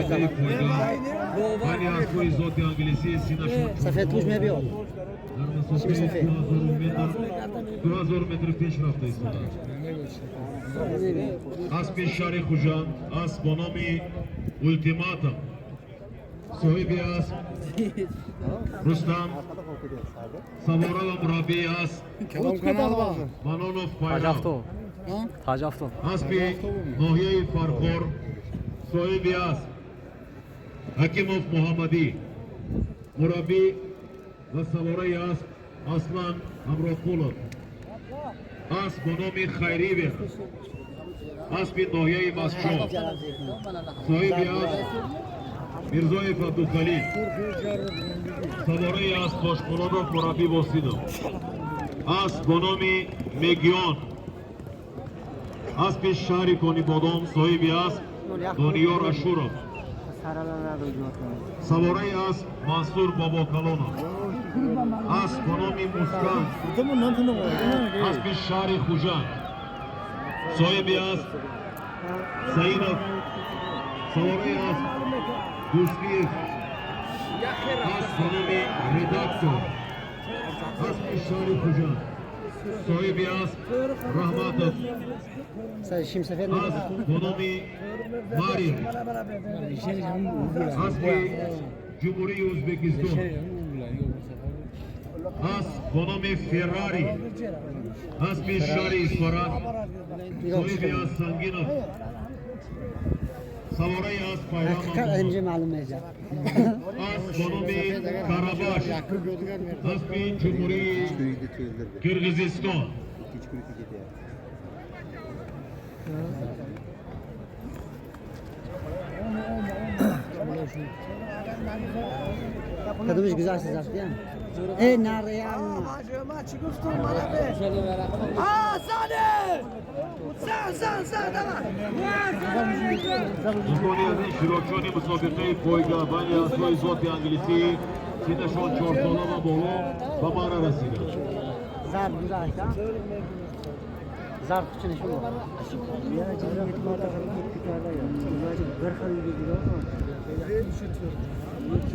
Мусобиқаи пойга байни аспҳои зоти англисӣ, синашон Сафедпӯш мебиёд. Дар масофаи Сафед. 2000 метр, 2000 метр пеш рафта истодааст. Аспи шаҳри Хуҷанд, асп бо номи Ултиматум, соҳиби асп Рустам, савора ва мураббии асп Манонов Пайрав. Таҷафто. Аспи ноҳияи Фархор, соҳиби асп Ҳакимов Муҳаммадӣ, мураббӣ ва савораи асп Аслан Ҳамроқулов. Асп бо номи Хайривер, аспи ноҳияи Мастчоҳ, соҳиби асп Мирзоев Абдухалил, савораи асп Тошмуродов, мураббӣ Восидов. Асп бо номи Мегион, аспи шаҳри Конибодом, соҳиби асп Дониёр Ашуров, савораи асп Мансур Бобокалонов. Асп бо номи Мускан, аспи шаҳри Хуҷанд, соҳиби асп Саидов, савораи асп Дӯстиев. Асп бо номи Редактор, аспи шаҳри Хуҷанд, соҳиби асп Раҳматов. Шим сафед. Асп бо номи Марин, аспи Ҷумҳурии Ӯзбекистон. Асп бо номи Феррари, аспи шаҳри Исфара, соҳиби асп Сангинов, савораи асп Пайрам. Ҳақиқат инҷа маълум мешавад. Асп бо номи Карабаш, аспи Ҷумҳурии Қирғизистон. Кадомиш гузашта зафтиям? Э, нарея. Ма чӣ гуфтум? Мана бе. А, зане! Зан, зан, зан, давай! Дӯстони азиз, иштирокчиёни мусобиқаи пойга байни аспҳои зоти англисӣ, синнашон 4 сола ва боло, ба марра расиданд. Зарб гузашта. Зарб kuchini shu.